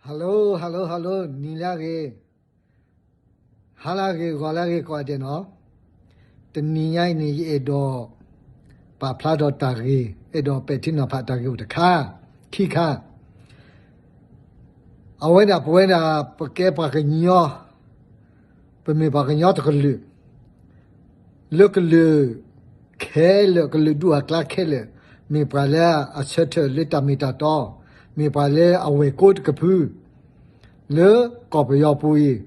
Hello hello hello, နံၤလၢအဂ့ၤ, ဟါလၢအဂ့ၤ, ဂီၤလၢအဂ့ၤကိးဂၤဒဲးနီၤ. တနံၤညါအံၤန့ၣ် ယအဲၣ်ဒိး ပာ်ဖျါဒီးတၢ်ဂ့ၢ်, အဲၣ်ဒိးပဲာ်ထံနီၤဖးတၢ်ဂ့ၢ်အိၣ်တခါ, ခံခါ. အဝဲဒၣ်ပဝဲဒၣ် ပကဲပှၤကညီ, ပမ့ၢ်ပှၤကညီတကလုာ် လၢကလုာ်ခဲလၢာ်, ကလုာ်ဒူၣ်အကျါခဲလၢာ်, မ့ၢ်ပှၤလၢအဆၢထၢၣ်လၢတၢ်မ့ၢ်တၢ်တီ, မ့ၢ်ပှၤလၢအဝဲၢ်ကိတကဖု လၢကီၢ်ပယီၤပူၤအံၤ,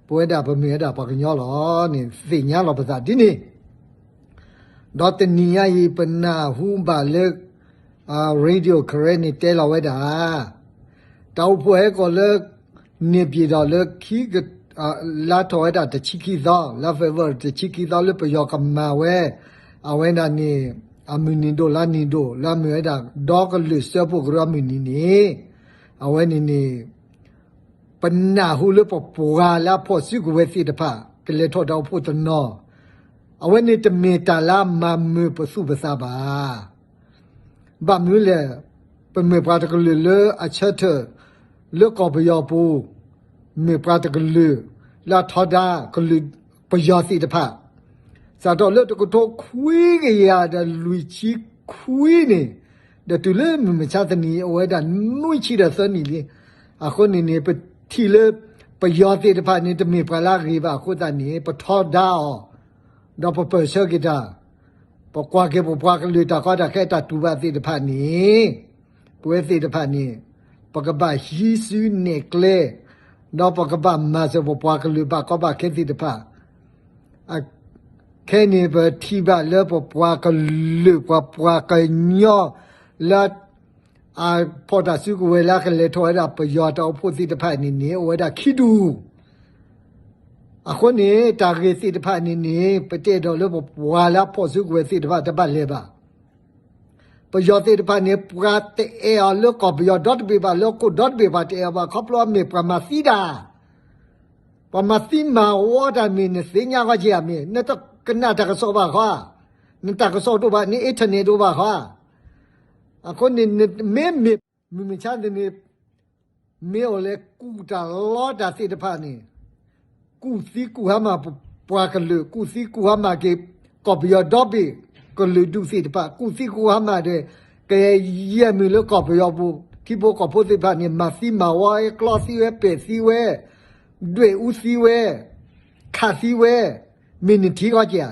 ပဝဲဒၣ်ပမ့ၢ်ဝဲဒၣ်ပှၤကညီလီၤန့ၣ် သ့ၣ်ညါလီၤပသးဒ်န့ၣ်. ဒီးတနံၤညါအံၤ ပနၢ်ဟူဘၣ်လၢ Radio Karen န့ၣ်တဲလီၤဝဲဒၣ် တၢ်အိၣ်ဖှိၣ်ဟဲကီၢ်လၢ န့ၣ်ပၠ့ၣ်ဒီးလၢခံ လါထီၣ်ဝဲဒၣ်တဆံခံသီ, လါ February တဆံခံသီလၢပယီၤကမၤဝဲ အဝဲဒၣ်န့ၣ် အမုၢ်နံၤဒိၣ်လါနံၤဒိၣ် လၢအမ့ၢ်ဝဲဒၣ် ဒီကလုာ်စၢဖှိၣ်ကရၢအမုၢ်နံၤန့ၣ်, အဝဲန့ၣ်န့ၣ် ပနၢ်ဟူလၢပပှၤလၢအဖီၣ်စုကဝဲၤသ့ၣ်တဖၣ် ကလဲၤထီၣ်တၢ်အိၣ်ဖှိၣ်တနီၤ, အဝဲန့ၣ်တမ့ၢ်တၢ်လၢအမၤမုာ်ပသူၣ်ပသးဘၣ်. ဘၣ်မနုၤလဲၣ်, ပမ့ၢ်ပှၤတကလုာ်လၢအဆၢထၢၣ် လၢကီၢ်ပယီၤပူၤ, မ့ၢ်ပှၤတကလုာ် လၢအထီဒါကလုာ်ပယီၤသ့ၣ်တဖၣ်, စးထီၣ်လၢတကထိခွံကယၤဒီးလွံၢ်ဆံခွံန့ၣ်, ဒီးတုၤလၢမုၢ်မဆါတနံၤ အိၣ်ဝဲဒၣ်နွံဆံဒီးသၢနံၣ်လံ. အဃိန့ၣ်န့ၣ် ပထံၣ်လၢ ပယီၤသ့ၣ်တဖၣ်န့ၣ် တမ့ၢ်ပှၤလၢအဂ့ၤဘၣ်အဃိသတးန့ၣ် ပထီဒါအီၤ, ဒီးပပၢၢ်ဆၢက့ၤတၢ်, ပကွၢ်က့ၤပပှၤကလုာ်တၢ်ကီတၢ်ခဲတၢ်တူၢ်ဘၣ်သ့ၣ်တဖၣ်န့ၣ်, ပဝဲသ့ၣ်တဖၣ်န့ၣ် ပကဘၣ်ဟံးစုနဲၣ်ကျဲ, ဒီးပကဘၣ်မၤစၢၤပပှၤကလုာ်ဘၣ်ကီဘၣ်ခဲသ့ၣ်တဖၣ် ခဲန့ၣ် ပထံၣ်ဘၣ်လၢပပှၤကလုာ် ပှၤပှၤကညီ လၢ အဖီၣ်တၢ်စုကဝဲၤလၢအကလဲၤထီၣ်ဝဲဒၣ်ပယီၤတၢ်အိၣ်ဖှိၣ်သ့ၣ်တဖၣ်န့ၣ်န့ၣ် အိၣ်ဝဲဒၣ်ခံဒူၣ်. အဃိန့ၣ် တၢ်ဂ့ၢ်သ့ၣ်တဖၣ်န့ၣ်န့ၣ် ပတအဲၣ်ဒိးလၢပပှၤလၢအဖီၣ်စုကဝဲၤသ့ၣ်တဖၣ်တဘၣ်လဲၤဘၣ်. ပယီၤသ့ၣ်တဖၣ်န့ၣ် ပှၤတအဲၣ်အီၤလၢကီၢ်ပယီၤဒီတဘ့ၣ်ဘၣ် လၢဟီၣ်ခိၣ်ဒီတဘ့ၣ် ပှၤတအဲၣ်အီၤဘၣ် ခီဖျိအမ့ၢ်ပှၤမၤသံတၢ်, ပှၤမၤသံမၤဝီတၢ်မ့ၢ် နသ့ၣ်ညါဃီက့ၤဧါမ့ၢ် နတကနၣ်တၢ်ကစီၣ်ဘၣ်ဃီ, နတၢ်ကစီၣ်တအိၣ်ဘၣ် န internet တအိၣ်ဘၣ်ဃီ. အဃိန့ၣ် နမ့ၢ်မ့ၢ် မုၢ်မဆါတနံၤ မ့ၢ်အိၣ်လဲၤကူၣ်တၢ်လီတၢ်သ့ၣ်တဖၣ်န့ၣ် ကူၣ်သံကူၣ်ဟါမၢ်ပပှၤကလုာ်, ကူၣ်သံကူၣ်ဟါမၢ်က့ၤ ကီၢ်ပယီၤဒီဘ့ၣ် ကလုာ်ဒူၣ်သ့ၣ်တဖၣ်, ကူၣ်သံကူၣ်ဟါမၢ်ဒီး ကယဲၢ်မုၢ်လၢကီၢ်ပယီၤပူၤ ထံဖိကီၢ်ဖိသ့ၣ်တဖၣ်န့ၣ် မၤသံမၤဝီ ကျီသံဝဲ ပဲာ်သံဝဲ ဒွဲၣ်အူသံဝဲ ခးသံဝဲ မ့ၢ်နထံၣ်ဃီက့ၤဧါ.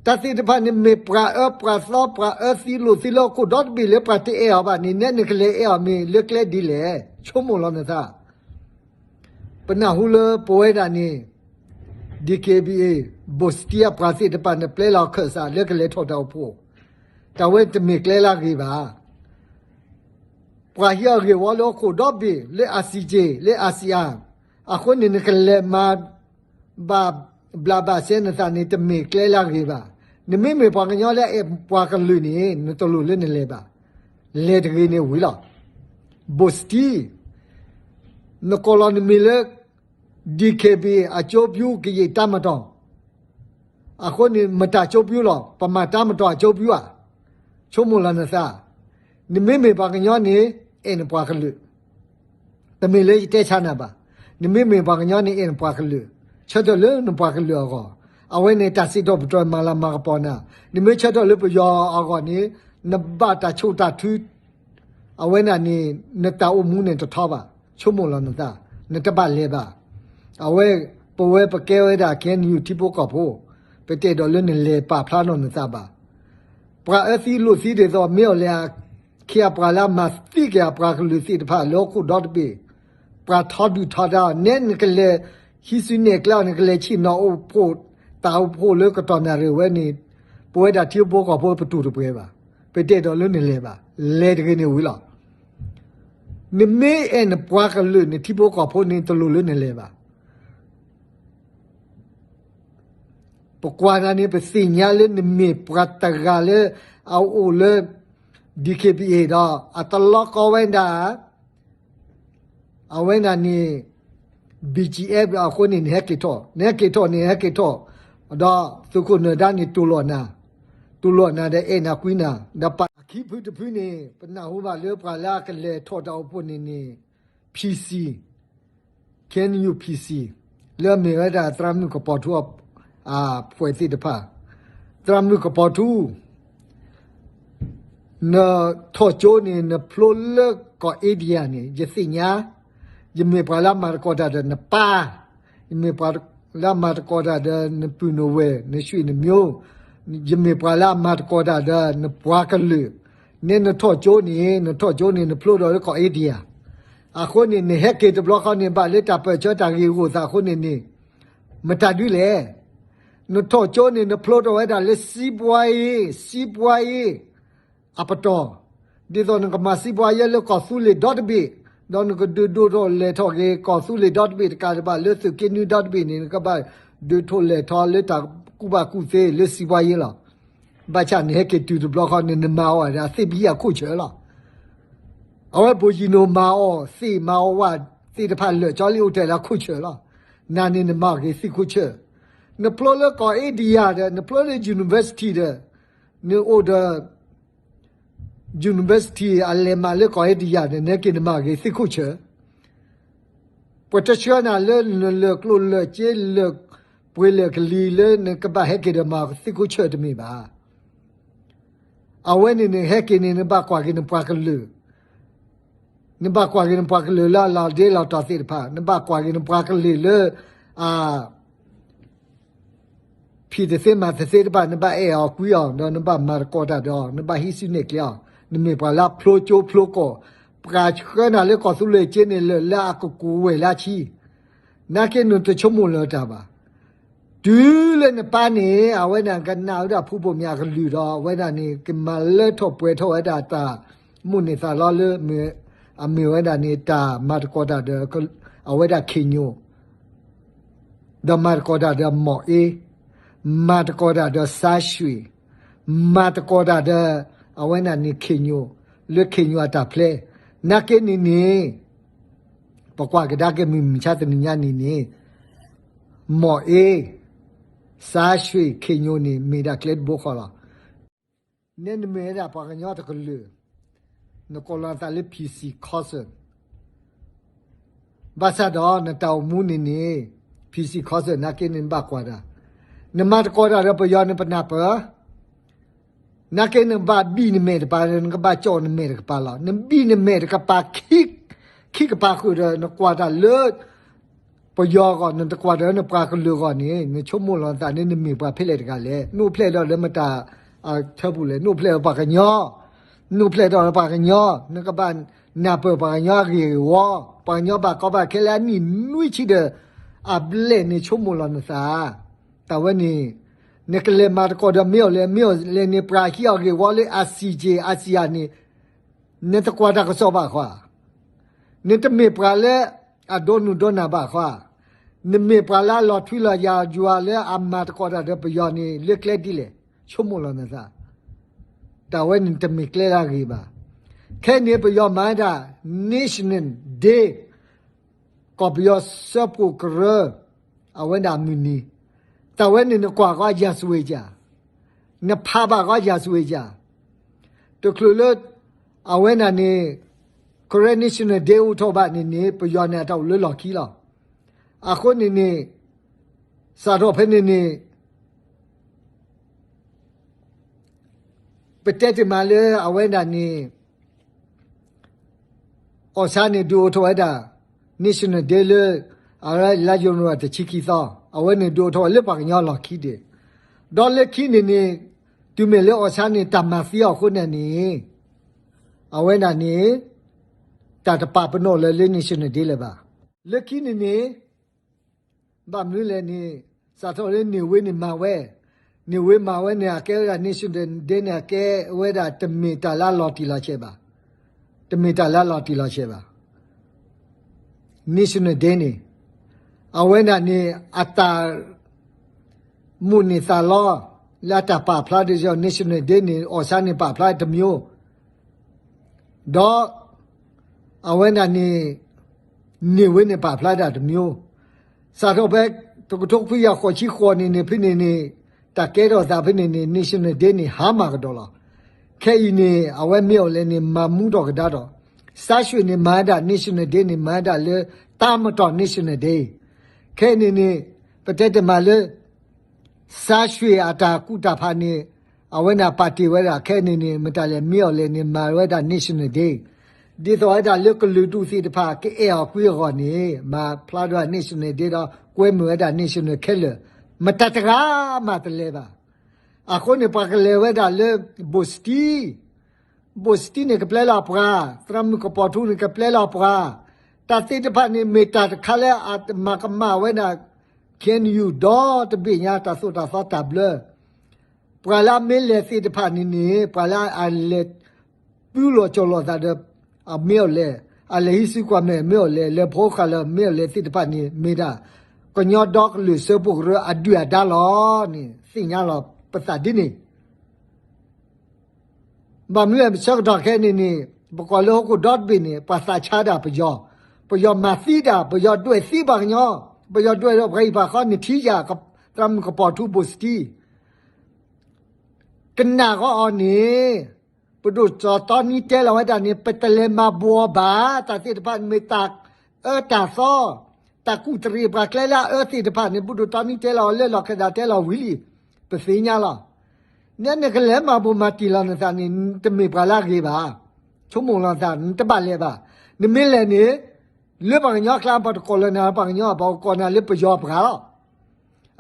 တၢ်သ့ၣ်တဖၣ်န့ၣ် မ့ၢ်ပှၤအၢပှၤသီ ပှၤအၢသံလိာ်သံလၢဟီၣ်ခိၣ်ဒီတဘ့ၣ်လၢပှၤတအဲၣ်အီၤဘၣ်န့ၣ် နဲနကလဲၤအဲၣ်အီၤမ့ၢ် လၢကျဲဒ်လဲၣ်, ဆိကမိၣ်လီၤနသး. ပနၢ်ဟူလၢပဝဲဒၣ်န့ၣ် DKBA ဘိၣ်စတံအပှၤသ့ၣ်တဖၣ်န့ၣ် ပျဲလီၤခၢၣ်စးလၢကလဲၤထီၣ်တၢ်အိၣ်ဖှိၣ်, တၢ်ဝဲတမ့ၢ်ကျဲလၢအဂ့ၤဘၣ်. ပှၤဟံးအီၤဂ့ၢ်ဝီလၢဟီၣ်ခိၣ်ဒီဘ့ၣ် လၢ ICJ လၢ ASEAN, အဃိန့ၣ် နကလဲၤမၤ ဘၣ်ဘျးဘၣ်စဲနသးန့ၣ် တမ့ၢ်ကျဲလၢအဂ့ၤဘၣ်. နမ့မ့ၢ်ပှၤကညီလၢအအဲၣ်ပှၤကလုာ်န့ၣ် နတလိၣ်လၢနလဲၤဘၣ်. လဲၤတဂ့ၤန့ၣ်ဝံၤလီၤ. ဘိၣ်စတံ နကိးလီၤနမံၤလၢ DKBA အကၠိပၠူ ကယံာ်တၢ်မတီၢ်, အဃိန့ၣ် မတၤကၠိပၠူလီၤ, ပမၤတၢ်မတီၢ်အကၠိပၠူဧါ, ဆိကမိၣ်လီၤနသး. နမ့မ့ၢ်ပှၤကညီန့ၣ် အဲၣ်နပှၤကလုာ် တမ့ၢ်လၢယတဲဆါနၤဘၣ်. နမ့မ့ၢ်ပှၤကညီန့ၣ် အဲၣ်နပှၤကလုာ်, ဆၢထၢၣ်လၢနပှၤကလုာ်အဂီၢ်, အဝဲန့ၣ်တၢ်စံးထီၣ်ပတြၢၤမၤလၤမၤကပီၤနၤ. နမ့ၢ်ဆၢထၢၣ်လၢပယီၤအဂီၢ်န့ၣ် နဘၣ်တၢ်ဆိၣ်တၢ်ထု အဝဲဒၣ်န့ၣ် နတၢ်အိၣ်မူန့ၣ်တထီဘၣ်, ဆိကမိၣ်လီၤနသး, နတဘၣ်လဲၤဘၣ်. အဝဲ ပဝဲပကဲဝဲဒၣ် KNU ထံဖိကီၢ်ဖိ, ပတအဲၣ်ဒိးလၢနလဲၤပာ်ဖျါနီၢ်နသးဘၣ်. ပှၤအၢသံလိာ်သံဒ်သိး မ့ၢ်အီၤလဲၣ် အခ့အပှၤလၢအမၤသံက့ၤအပှၤကလုာ်သ့ၣ်တဖၣ်လၢဟီၣ်ခိၣ်ဒီတဘ့ၣ်, ပှၤထီဒုၣ်ထီဒါအီၤ နဲနကလဲၤဟံးစုနဲၣ်ကျဲအီၤ နကလဲၤဆ့ၣ်နီၤအိၣ်ဖှိၣ် တၢ်အိၣ်ဖှိၣ်လၢကတီၢ်နၣ်ရံၣ်ဝဲန့ၣ်, ပဝဲဒၣ်ထံဖိကီၢ်ဖိပတူၢ်တပှဲၤဘၣ်. ပတအဲၣ်ဒိးလၢနလဲၤဘၣ်, လဲၤတဂ့ၤန့ၣ်ဝံၤလီၤ. နမ့ၢ်အဲၣ်နပှၤကလုာ် နထံဖိကီၢ်ဖိန့ၣ် တလိၣ်လၢနလဲၤဘၣ်. ပကွၢ်နၤန့ၣ် ပသ့ၣ်ညါလၢနမ့ၢ်ပှၤတဂၤလၢ အအိၣ်လၢ DKBA ဒီး အတလီကီဝဲဒၣ် အဝဲဒၣ်န့ၣ် BGF အဃိန့ၣ် နဟဲက့ၤထီၣ်, နဟဲက့ၤထီၣ်န့ၣ် ဟဲက့ၤထီၣ်, ဒီးသုးခိၣ်နၢၤဒါန့ၣ် တူၢ်လိာ်နၤ, တူၢ်လိာ်နၤဒီးအဲၣ်နၤကွံနၤ, ဒီးပာ်အခံဖုတဖုန့ၣ် ပနၢ်ဟူဘၣ်လၢပှၤလၢအကလဲၤထီၣ်တၢ်အိၣ်ဖှိၣ်န့ၣ်န့ၣ် K N U P C လၢအမ့ၢ်ဝဲဒၣ်သရၣ်မုၣ်ကပီၤထူ အဖှဲးသ့ၣ်တဖၣ်, သရၣ်မုၣ်ကပီၤထူ နထီၣ်ကၠိန့ၣ် နဖျိလၢကီၢ်အ့ဒံယၤန့ၣ် ယသ့ၣ်ညါ, ယမ့ၢ်ပှၤလၢအမၤသကိးတၢ်ဒီးနပၢ်, ယမ့ၢ်ပှၤလၢအမၤသကိးတၢ်ဒီးနပုၢ်နဝဲၢ် နဆွေနမျိုး, ယမ့ၢ်ပှၤလၢအမၤသကိးတၢ်ဒီးနပှၤကလုာ်, နဲနထီၣ်ကၠိန့ၣ် နထီၣ်ကၠိန့ၣ် နဖျိဒီးလၢကီၢ်အ့ဒံယၤ, အဃိန့ၣ် နဟဲက့ၤတဘျီဃီန့ၣ် ဘၣ်လၢတၢ်ပၢၢ်ဆၢတၢ်ဂ့ၢ်ဂိၢ်သးအဃိန့ၣ်န့ၣ် မတၤဒုလဲၣ်. နထီၣ်ကၠိန့ၣ် နဖျိထီၣ်ဝဲဒၣ်လၢ စံးပှၤအ့, စံးပှၤအ့ အပတီၢ်, ဒ်သိးနကမၤစံးပှၤအ့လၢကီၢ်သူလ့ၤဒီတဘ့ၣ်, ဒီးနကဒုးဒိၣ်ထီၣ်လဲၤထီၣ်က့ၤကီၢ်သူလ့ၤဒီတဘ့ၣ်တကးဒံးဘၣ် လၢသုးက့နွံဒီတဘ့ၣ်န့ၣ် နကဘၣ်ဒုးထီၣ်လဲၤထီၣ်လၢတၢ်ကူၣ်ဘၣ်ကူၣ်သ့လၢစံးပှၤအ့လီၤ. ဘၣ်ဆၣ်နဟဲက့ၤတုၤတဘျီဃီန့ၣ် နမၤအီၤဒၣ်သ့ၣ်ဘံအခိၣ်ဆၢလီၤ. အဝဲဘိၣ်ယံၤနိၣ်မၤအီၤသ့ၣ်မၤအီၤဝဲသ့ၣ်တဖၣ်လၢာ်ကၠီလံအိၣ်ထဲလၢအခိၣ်ဆၢလီၤ. နၤန့ၣ်နမၤအီၤက့ၤသ့ၣ်ခိၣ်ဆၢ, နဖျိလၢကီၢ်အ့ဒံယၤဒီး နဖျိလၢ university ဒီး နအိၣ်ဒီး university အလဲၤမးလၢကီၢ်အ့ဒံယၤန့ၣ် နဟဲက့ၤနမၤအီၤက့ၤသ့ၣ်ခိၣ်ဆၢ, ပှၤတဆှၢနၤလၢနလၢာ်ကျိၣ်လၢာ်စ့ လၢာ်ပှ့ၤလၢာ်ကလံၤလၢနကဘၣ်ဟဲက့ၤဒီးမၤသ့ၣ်ခိၣ်ဆၢတမ့ၢ်ဘၣ်. အဝဲန့ၣ်နဟဲက့ၤန့ၣ် နဘၣ်ကွၢ်က့ၤနပှၤကလုာ်, နဘၣ်ကွၢ်က့ၤနပှၤကလုာ်လၢအလီၤဒ့လီၤတီၤသ့ၣ်တဖၣ်, နဘၣ်ကွၢ်က့ၤနပှၤကလုာ်လၢ အ ဖံးတသ့မၤတသ့တဖၣ် နဘၣ်အဲၣ်အီၤကွံအီၤ ဒီးနဘၣ်မၤသကိးတၢ်ဒီး နဘၣ်ဟံးစုနဲၣ်ကျဲအီၤ, နမ့ၢ်ပှၤလၢအဖျိကၠိဖျိကီၢ်, ပှၤဆှၢနၤလၢကီၢ်သူလ့ၤက့န့ၣ် လၢာ်လၢအကကူးဝဲၢ်လၢအဆံ, နာ်က့နတဆိကမိၣ်လၢၤတၢ်ဘၣ်. တုၤလၢနပၢ်န့ၣ် အဝဲဒၣ်ကနၣ်ဝဲဒၣ်ဖုဘိၣ်မၠးအကလုၢ်ဒီး အဝဲဒၣ်န့ၣ် ကမၤလၢထီၣ်ပှဲၤထီၣ်ဝဲဒၣ်တၢ်မိၣ်န့ၢ်သးလီလၢ အမ့ၢ်ဝဲဒၣ်န့ၣ် တၢ်မၤသကိးတၢ်ဒီး အဝဲဒၣ်ခ့ၣ်ညိၣ် ဒီးမၤသကိးတၢ်ဒီးမီၣ်အ့, မၤသကိးတၢ်ဒီးစါရွှ့ၣ်, မၤသကိးတၢ်ဒီး အဝဲဒၣ်န့ၣ်ခ့ၣ်ညိၣ်, လၢခ့ၣ်ညိၣ်အတၢ်ဖျဲ, နာ်က့န့ၣ်န့ၣ် ပကွၢ်ကဒါက့ၤမုၢ်မဆါတနံၤညါန့ၣ်န့ၣ် မီၣ်အ့, စါရွှ့ၣ် ခ့ၣ်ညိၣ်န့ၣ် မ့ၢ်ဒၣ်ကျဲတဘိဃီလီၤ. နဲနမ့ၢ်ဝဲဒၣ်ပှၤကညီတကလုာ်, နကိးလီၤသးလၢ P C Council ဘၣ်ဆၣ်ဒီးနတၢ်အိၣ်မူန့ၣ်န့ၣ် P C Council နာ်က့န့ၣ်နဘၣ်ကွၢ်တၢ်, နမၤသကိးတၢ်ဒီးပယီၤန့ၣ်ပနၢ်ပၢၢ်, နာ်က့နဘၣ်ဘံၣ်နမဲာ်တကပၤ နကဘၣ်ကၠီၣ်နမဲာ်တကပၤလီၤ. နဘံၣ်နမဲာ်တကပၤ ခံကပၤဃုာ်ဒီး နကွၢ်တၢ်လၢပယီၤအဂီၢ် နတကွၢ်တၢ်လၢနပှၤကလုာ်အဂီၢ်န့ၣ် နဆိကမိၣ်လီၤနသးန့ၣ် နမ့ၢ်ပှၤဖဲလဲၣ်တဂၤလဲၣ်. နအိၣ်ဖျဲၣ်ဒီးလၢမတၤအထၢပူၤလဲၣ်. နအိၣ်ဖျဲၣ်ဒီးပှၤကညီ, နအိၣ်ဖျဲၣ်ဒီးပှၤကညီ, နကဘၣ်နၢ်ပၢၢ်ပှၤကညီအဂ့ၢ်အဝီ, ပှၤကညီဘၣ်ကီဘၣ်ခဲလၢအနံၣ်နွံဆံဒီး အဘျဲၣ်န့ၣ်ဆိကမိၣ်လီၤနသး တၢ်ဝဲန့ၣ် နကလဲၤမၤသကိးဒီးမ့ၢ်အီၤလဲၣ်, မ့ၢ်အီၤလဲၣ်န့ၣ် ပှၤဟံးအီၤဂ့ၢ်ဝီလၢ ICJ, ICJ န့ၣ် နတကွၢ်တၢ်ကစီၣ်ဘၣ်ဃီ, နတမ့ၢ်ပှၤလၢအဒိနုၢ်ဒိနၢ်ဘၣ်ဃီ, နမ့ၢ်ပှၤလၢအလီၤထွံလီၤယာ်ယွၤလၢအမၤသကိးတၢ်ဒီးပယီၤန့ၣ် လၢကျဲဒ်လဲၣ်, ဆိကမိၣ်လီၤနသး, တၢ်ဝဲန့ၣ်တမ့ၢ်ကျဲလၢအဂ့ၤဘၣ်. ခဲအံၤန့ၣ် ပယီၤမၤဝဲဒၣ် National Day ကီၢ်ပယီၤစၢဖှိၣ်ကရၢ အဝဲဒၣ်အမုၢ်နံၤ, တၢ်ဝဲန့ၣ်နကွၢ်ဃီယၤစွ့ကၢ်, နဖးဘၣ်ဃီယၤစွ့ကၢ်, တချုးလၢ အဝဲဒၣ်န့ၣ် Karen National Day အိၣ်ထီၣ်ဘၣ်န့ၣ်န့ၣ် ပယီၤန့ၣ်အတၢ်အိၣ်လၢလီၢ်ခံလီၤ. အဃိန့ၣ်န့ၣ် စးထီၣ်ဖဲန့ၣ်န့ၣ် ပတဲတ့ၢ်မးလၢအဝဲဒၣ်န့ၣ် အီၣ်ဆါန့ၣ် ဒုးအိၣ်ထီၣ်ဝဲဒၣ် National Day လၢ အဝဲလါယနူၤအါရံၤတဆံခံသီ, အဝဲန့ၣ်ဒုးအိၣ်ထီၣ်ဝဲလၢပှၤကညီလီၢ်ခံဒံး, ဒီးလၢခံန့ၣ်န့ၣ် တုၤမ့ၢ်လၢအီၣ်ဆါန့ၣ် တၢ်မၤသံအီၤအဃိန့ၣ်န့ၣ် အဝဲဒၣ်န့ၣ် တၢ်တပာ်ပနီၣ်လၢၤလၢ National Day လၢၤဘၣ်. လၢခံန့ၣ်န့ၣ် ဘၣ်မနုၤလဲၣ်န့ၣ် စးထီၣ်လၢန့ၣ်ဝ့န့ၣ်မၤဝဲ, န့ၣ်ဝ့မၤဝဲန့ၣ် အကဲဝဲဒၣ် National Day န့ၣ် အကဲဝဲဒၣ်တမ့ၢ်တၢ်လၢအလီၤတံၢ်လီၤဆဲးဘၣ်, တမ့ၢ်တၢ်လၢအလီၤတံၢ်လီၤဆဲးဘၣ်. National Day န့ၣ် အဝဲဒၣ်န့ၣ် အတၢ် မိၣ်န့ၢ်သးလီ လၢအတၢ်ပာ်ဖျါဒီး National Day န့ၣ် အီၣ်ဆါန့ၣ် ပာ်ဖျါတမျိုး, ဒီး အဝဲဒၣ်န့ၣ် န့ၣ်ဝ့န့ၣ် ပာ်ဖျါဒၣ်တမျိုး, စးထီၣ်ဖဲ တကထိခွံကယၤဃိးဆံဃိးန့ၣ်န့ၣ် ဖဲန့ၣ်န့ၣ် တၢ်ကဲထီၣ်သးဖဲန့ၣ်န့ၣ် National Day န့ၣ် ဟါမၢ်ကဒီးလီၤ. ခဲအံၤန့ၣ် အဝဲမ့ၢ်အီၤလဲၣ်န့ၣ် မၤမူထီၣ်ကဒါဒီး စါရွှ့ၣ်န့ၣ်မၤဝဲဒၣ် National Day န့ၣ် မၤဝဲဒၣ်လၢ တၢ်မတီၢ် National Day. ခဲအံၤန့ၣ်န့ၣ် ပတဲတမံၤလၢ စါရွှ့ၣ်အတၢ်ကူၣ်တၢ်ဖးန့ၣ် အဝဲန့ၣ်ပာ်တ့ၢ်ဝဲဒၣ် ခဲအံၤန့ၣ်န့ၣ် မတၤလဲၣ် မ့ၢ်အီၤလဲၣ်န့ၣ် မၤဝဲဒၣ် National Day. ဒ်သိးဝဲဒၣ်လၢကလုာ်ဒူၣ်သ့ၣ်တဖၣ် ကအဲၣ်အီၤကွံအဂီၢ်န့ၣ် မၤဖျါဒၣ် National Day ဒီး ကွဲမုာ်ဝဲဒၣ် National ခဲလၢာ်, မတၤတဂၤမးတလဲၤဘၣ်. အဃိန့ၣ် ပှၤကလဲၤဝဲဒၣ်လၢ ဘိၣ်စတံ ဘိၣ်စတံန့ၣ်ကပျဲလီၤပှၤ, သရၣ်မုၣ်ကပီၤထူန့ၣ်ကပျဲလီၤပှၤ, တၢ်သ့ၣ်တဖၣ်န့ၣ် မ့ၢ်တၢ်တခါလၢအမၤကမၣ်ဝဲဒၣ် ခ့ၣ်အဲၣ်ယူၣ် ဒီတဘ့ၣ်ညါ တၢ်သိၣ်တၢ်သီတၢ်ဘျၢ. ပှၤလၢအမ့ၢ်လဲၤသ့ၣ်တဖၣ်န့ၣ်န့ၣ် ပှၤလၢအလဲၤ ပူလီၤကၠီၣ်လီၤသးဒီး အမ့ၢ်အီၤလဲၣ်, အလဲၤဟံးစုကွၢ်မဲာ်မ့ၢ်အီၤလဲၣ်, လဲၤဖိဃာ်လၢမ့ၢ်အီၤလဲၣ်သ့ၣ်တဖၣ်န့ၣ် မ့ၢ်ဒၣ် ကညီဒီကလုာ်စၢဖှိၣ်ကရၢအဒုၣ်အဒါလီၤန့ၣ် သ့ၣ်ညါလီၤပသးဒ်န့ၣ်. ဘၣ်မနုၤလဲၣ် ဆၢကတီၢ်ခဲအံၤန့ၣ်န့ၣ် ပကွၢ်လၢဟီၣ်ခိၣ်ဒီတဘ့ၣ်န့ၣ် ပှၤသးဆါဒၣ်ပယီၤ, ပယီၤမၤသံတၢ်, ပယီၤဒွဲၣ်သံပှၤကညီ, ပယီၤဒွဲၣ်ဒီးပှၤအံၤပှၤဃီန့ၣ်ထံၣ်ယၤ သရၣ်မုၣ်ကပီၤထူဘိၣ်စတံ ကနၣ်ဃီအီၤန့ၣ် ပဒိၣ်စီၤတီနံတဲလီၤဝဲဒၣ်န့ၣ် ပတလဲၤမၤဘှီဘၣ် တၢ်သ့ၣ်တဖၣ်န့ၣ်မ့ၢ်တၢ်အၢတၢ်သီ, တၢ်ကူၣ်တရံးပှၤကျဲလၢအအၢသ့ၣ်တဖၣ်န့ၣ် ပဒိၣ်တီနံတဲလီၤလၢလီၢ်ခၢၣ်သးတဲလီၤဝံၤလံ, ပသ့ၣ်ညါလီၤ. နနကလဲၤမၤဘှီမၤတံၢ်လီၤနသးန့ၣ် နတမ့ၢ်ပှၤလၢအဂ့ၤဘၣ်, ဆိကမိၣ်လီၤနသး နတဘၣ်လဲၤဘၣ်. နမ့ၢ်လဲၤန့ၣ် လၢပှၤကညီကျါ ပှၤတကိးလၢနၤပှၤကညီ ပှၤကကိးနၤလၢပယီၤပှၤလီၤ.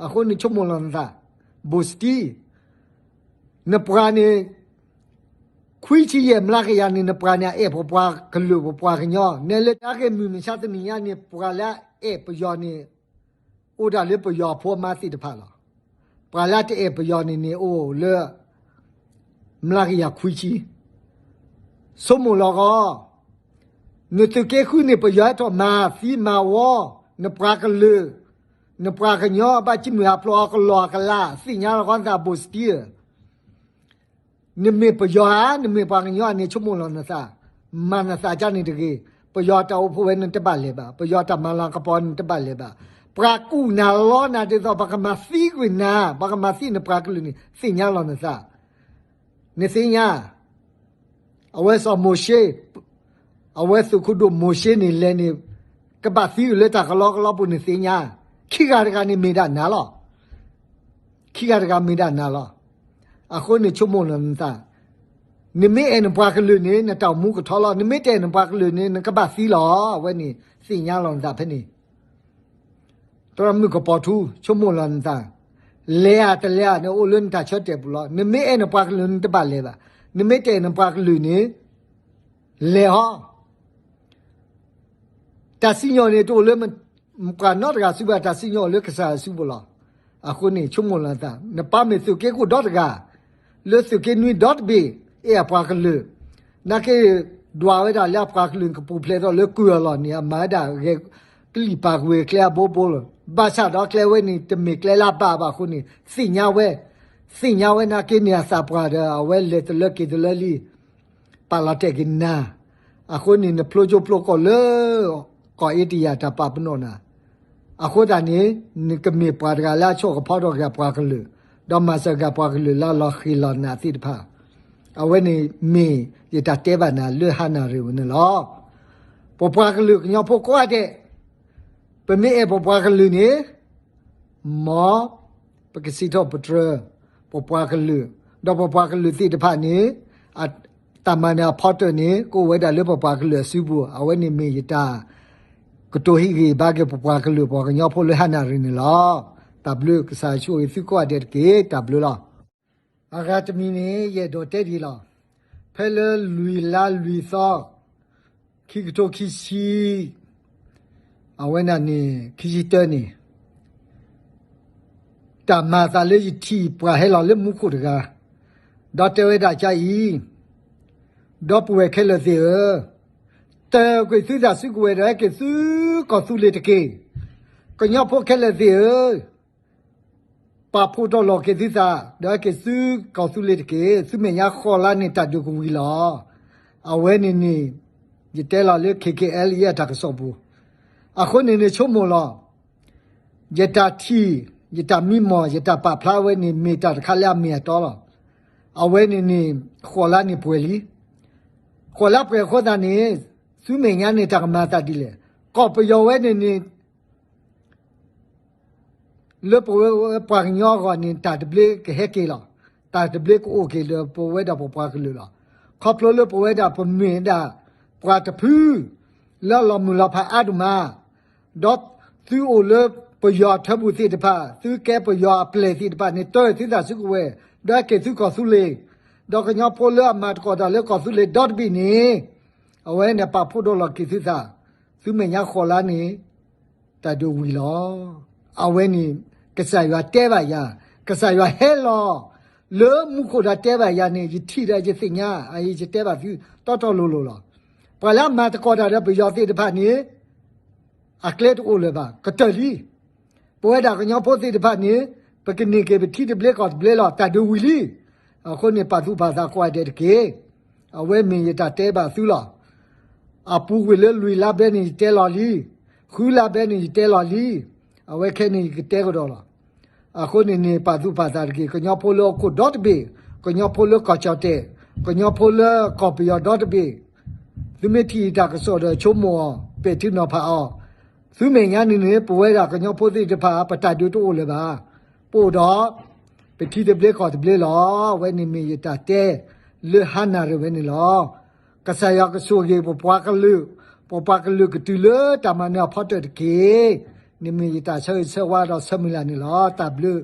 အဃိန့ၣ်ဆိကမိၣ်လီၤနသး, ဘိၣ်စတံ နပှၤန့ၣ် ခွံဆံယဲၢ်မျးကယၤန့ၣ် နပှၤန့ၣ် အအဲၣ်ပပှၤကလုာ်ပပှၤကညီ, နဲလၢတၢ်က့ၤမုၢ်မဆါတနံၤညါန့ၣ် ပှၤလၢအအဲၣ်ပယီၤန့ၣ် အိၣ်ဒၣ်လၢပယီၤအဖိအမါသ့ၣ်တဖၣ်လီၤ. ပှၤလၢတအဲၣ်ပယီၤန့ၣ်န့ၣ် အိၣ်လၢ မျးကယၤခွံဆံ ဆိကမိၣ်လီၤဂီၢ်, နသုးက့ဃုန့ၣ် ပယီၤဟဲထီၣ်မၤသံမၤဝီ နပှၤကလုာ်, နပှၤကညီဘၣ်ကံၣ်မုၢ်ဟးဖျိးအကလီၢ်အကလး သ့ၣ်ညါလီၤဂီၢ်နသးဘိၣ်စတံဧၢ, နမ့ၢ်ပယီၤဧါ နမ့ၢ်ပှၤကညီဧါန့ၣ် ဆိကမိၣ်လီၤနသး, မၤနသးကၢ်န့ၣ်တဂ့ၤ, ပယီၤတၢ်အိၣ်ဖှိၣ်ဝဲနတဘၣ်လဲၤဘၣ်, ပယီၤတၢ်မၤလၤကပီၤနတဘၣ်လဲၤဘၣ်, ပှၤကူၣ်နၤလီနၤဒ်သိး ပှၤကမၤသံကွံာ်နၤ, ပှၤကမၤသံနပှၤကလုာ်န့ၣ် သ့ၣ်ညါလီၤနသး နသ့ၣ်ညါ, အဝဲစီၤမိၤၡ့, အဝဲသုးခိၣ်ဒိၣ်မိၤၡ့န့ၣ်လဲၤန့ၣ် ကဘၣ်သံအီၤလၢတၢ်ကလီကလီပူၤန့ၣ်သ့ၣ်ညါ, ခံဂၤတဂၤန့ၣ်မ့ၢ်ဒၣ်နၤလီၤ. ခံဂၤတဂၤမ့ၢ်ဒၣ်နၤလီၤ. အဃိန့ၣ်ဆိကမိၣ်လီၤနသး, နမ့ၢ်အဲၣ်နပှၤကလုာ်န့ၣ် နတၢ်အိၣ်မူကထီလီၤ, နမ့ၢ်တအဲၣ်နပှၤကလုာ်န့ၣ် နကဘၣ်သံလီၤ. အဝဲန့ၣ်သ့ၣ်ညါလီၤနသးဖဲန့ၣ် သရၣ်မုၣ်ကပီၤထူ ဆိကမိၣ်လီၤနသး, လဲၤဧါတလဲၤဧါန့ၣ် အိၣ်လၢနတၢ်ဆၢတဲာ်ပူၤလီၤ. နမ့ၢ်အဲၣ်နပှၤကလုာ်န့ၣ် နတဘၣ်လဲၤဘၣ်, နမ့ၢ်တအဲၣ်နပှၤကလုာ်န့ၣ် လဲၤဟီ တၢ်စံၣ်ညီၣ်န့ၣ် တအိၣ်လၢပှၤနီတဂၤစုပူၤဘၣ်, တၢ်စံၣ်ညီၣ်အိၣ်လၢကစၢ်ယွၤစုပူၤလီၤ. အဃိန့ၣ် ဆိကမိၣ်လီၤနသး, နပၢ်မ့ၢ်သုးက့ခိၣ်ဒီတဂၤ, လၢသုးက့နွံဒီတဘ့ၣ် အဲၣ်အပှၤကလုာ်, နာ်က့ ဒွးဝဲဒၣ်လၢအပှၤကလုာ်ကပူၤဖျဲးထီၣ်လၢကုၢ်အလီၢ်န့ၣ် အမၤဝဲဒၣ်ဂဲၤကလံၣ်ပာ်ကဝ့ၤကျဲအဘိဘိ, ဘၣ်ဆၣ်ဒီးကျဲဝဲန့ၣ် တမ့ၢ်ကျဲလၢအဘၣ်ဘၣ်အဃိန့ၣ် သ့ၣ်ညါဝဲ, သ့ၣ်ညါဝဲနာ်က့န့ၣ် အသးပှၢ်ဒီး အဝဲလဲၤတလၢက့ၤတလၢလံ ပာ်လီၤတဲာ်က့ၤနၤ, အဃိန့ၣ် နဖျိကၠိဖျိကီၢ်လၢ ကီၢ်အ့တယၤတၢ်ပာ်ပနီၣ်နၤ, အဃိသတးန့ၣ် နကမ့ၢ်ပှၤတဂၤလၢအဆိၣ်ကဖီထီၣ်က့ၤပှၤကလုာ်, ဒီးမၤစၢၤက့ၤပှၤကလုာ်လၢအလီၤဃံၤလီၤနးသ့ၣ်တဖၣ်, အဝဲန့ၣ်မ့ၢ်ယတၢ်တဲဘၣ်နၤလၢဟါနၣ်ရံၣ်ဝဲန့ၣ်လီၤ. ပပှၤကလုာ်ကညီဖိကိးဂၤဒဲး, ပမ့ၢ်အဲၣ်ပပှၤကလုာ်န့ၣ် မ်ပကစံးထီၣ်ပတြၢၤ ပပှၤကလုာ်, ဒီးပပှၤကလုာ်သ့ၣ်တဖၣ်န့ၣ် အတၢ်မၤနၢၤအဖီတၢၣ်န့ၣ် ကအိၣ်ဝဲဒၣ်လၢပပှၤကလုာ်အစုပူၤ, အဝဲန့ၣ်မ့ၢ်ယတၢ်ကတိၤဟ့ၣ်ဂံၢ်ဘါက့ၤပပှၤကလုာ်ပှၤကညီဖိလၢဟါနၣ်ရံၣ်န့ၣ်လီၤ. တၢ်ဘျုးကစၢ်ဆိၣ်ဂ့ၤသုကိးဂၤဒဲးတက့ၢ်, တၢ်ဘျုးလီၤ. အဂၤတမံၤန့ၣ် ယအဲၣ်ဒိးတဲဒ်အံၤလီၤ. ဖဲလၢလွံၢ်လါလွံၢ်သီ ခံကထိခံဆံ အဝဲဒၣ်န့ၣ် ခံဆံတၢန့ၣ် တၢ်မၤအသးလၢယထံၣ်ပှၤဟဲလီၤလၢမူခိၣ်တဂၤ, ဒီးတဲဝဲဒၣ်ဒ်အံၤ, ဒီပုၢ်ဝဲၢ်ခဲလၢာ်သ့ၣ်ဧၢ, တၢၢ်ကွံာ်သုသးစုကဝဲၤဒီးဟဲက့ၤဆူကီၢ်သူလ့ၤတက့ၢ်. ကညီဖိခဲလၢာ်သ့ၣ်ဧၢ, ပာ်ဖှိၣ်တီၢ်လီၤက့ၤသုသး ဒီးဟဲက့ၤဆူကီၢ်သူလ့ၤတက့ၢ်. ဆူမဲာ်ညါဃိးလါန့ၣ် တၢ်ဒုးကဝံၤလီၤ. အဝဲန့ၣ်န့ၣ် ယတဲလီၤလၢ ခဲခဲအဲလ်အံ အတၢ်ကစီၣ်ပူၤ, အဃိန့ၣ်န့ၣ်ဆိကမိၣ်လီၤ. ယတၢ်ထံၣ်, ယတၢ်မံမီၢ်, ယတၢ်ပာ်ဖျါဝဲန့ၣ် မ့ၢ်တၢ်တခါလၢအမ့ၢ်အတီလီၤ. အဝဲန့ၣ်န့ၣ် ဃိးလါန့ၣ်ပှဲၤလံ. ဃိးလါပှဲၤအဃိသတးန့ၣ် သုမဲာ်ညါန့ၣ်တၢ်ကမၤသးဒ်လဲၣ်. ကီၢ်ပယီၤဝဲန့ၣ်န့ၣ် လၢပဝဲပှၤကညီအဂီၢ်န့ၣ် တၢ်သဘျ့ကဟဲက့ၤလီၤ. တၢ်သဘျ့ကအိၣ်က့ၤလၢပဝဲဒၣ်ပပှၤကလုာ်လီၤ. ခီဖျိလၢပဝဲဒၣ်ပမ့ၢ်ဒၣ်ပှၤတဖု လၢအလီၤမုၢ်လီၤဖးအါဒိၣ်မး, ဒီးသုအိၣ်လၢပယီၤထၢပူၤသ့ၣ်တဖၣ်, သုကဲပယီၤအပျဲၢ်သ့ၣ်တဖၣ်န့ၣ် တၢၢ်သုသးဆူကဝဲၤ, ဒီးဟဲက့ၤဆူကီၢ်သူလ့ၤ, ဒီးကညီဖိလၢအမၤသကိးတၢ်လၢကီၢ်သူလ့ၤဒီတဘ့ၣ်န့ၣ် အဝဲန့ၣ်ပာ်ဖှိၣ်ဒိၣ်လီၤက့ၤသုသး, သုမဲာ်ညါဃိးလါန့ၣ် တၢ်ဒုးဝံၤလီၤ. အဝဲန့ၣ် ကစၢ်ယွၤတဲဘၣ်ယၤ, ကစၢ်ယွၤဟဲလီၤ လၢမူခိၣ်ဒီးတဲဘၣ်ယၤန့ၣ် ယထံၣ်ဒီးယသ့ၣ်ညါ, အအံၤယတဲဘၣ်သုတီတီလိၤလိၤလီၤ. ပှၤလၢအမၤသကိးတၢ်ဒီးပယီၤသ့ၣ်တဖၣ်န့ၣ် အကျဲတအိၣ်လၢၤဘၣ်, ကတၢၢ်လံ. ပဝဲဒၣ်ကညီဖိသ့ၣ်တဖၣ်န့ၣ် ပကန့ၢ်က့ၤပထံသဘျ့ကီၢ်သဘျ့လီၤ, တၢ်ဒုးဝံၤလံ. အဃိန့ၣ် ပာ်သူၣ်ပာ်သးကိးဂၤဒဲးတက့ၢ်. အဝဲမ့ၢ်ယတၢ်တဲဘၣ်သုလီၤ. အပူၤကွံာ်လၢလွံၢ်လါဘျဲၣ်န့ၣ် ယတဲလီၤလံ, ဃုလါဘျဲၣ်န့ၣ် ယတဲလီၤလံ. အဝဲခဲန့ၣ် ယကတဲကဒီးလီၤ. အဃိန့ၣ်န့ၣ် ပာ်သူၣ်ပာ်သးတက့ၢ်. ကညီဖိလၢဟီၣ်ခိၣ်ဒီတဘ့ၣ်, ကညီဖိလၢကီၢ်ကၠီၣ်တဲၣ်, ကညီဖိလၢကီၢ်ပယီၤဒီတဘ့ၣ်, သုမ့ၢ်ထံၣ်ယတၢ်ကစီၣ်ဒီးဆိကမိၣ်အီၤ, ပဲာ်ထံနီၤဖးအီၤ. သုမဲာ်ညါန့ၣ်န့ၣ် ပဝဲဒၣ်ကညီဖိသ့ၣ်တဖၣ် ပတၢ်ဒုးတအိၣ်လၢၤဘၣ်. ပအိၣ်ဒီး ပထံသဘျ့ကီၢ်သဘျ့လီၤ. အဝဲန့ၣ်မ့ၢ်ယတၢ်တဲ လၢဟါနၤရံၣ်ဝဲန့ၣ်လီၤ. ကစၢ်ယွၤကဆိၣ်ဂ့ၤပပှၤကလုာ်, ပပှၤကလုာ်ကတုၤလၢတၢ်မၤနၢၤအဖီတၢၢ်တက့ၢ်. န့ၣ်မ့ၢ်ယတၢ်ဆၢဂ့ၤဆၢဝါဒီးဆၢမုၢ်လၢ်န့ၣ်လီၤ. တၢ်ဘျုး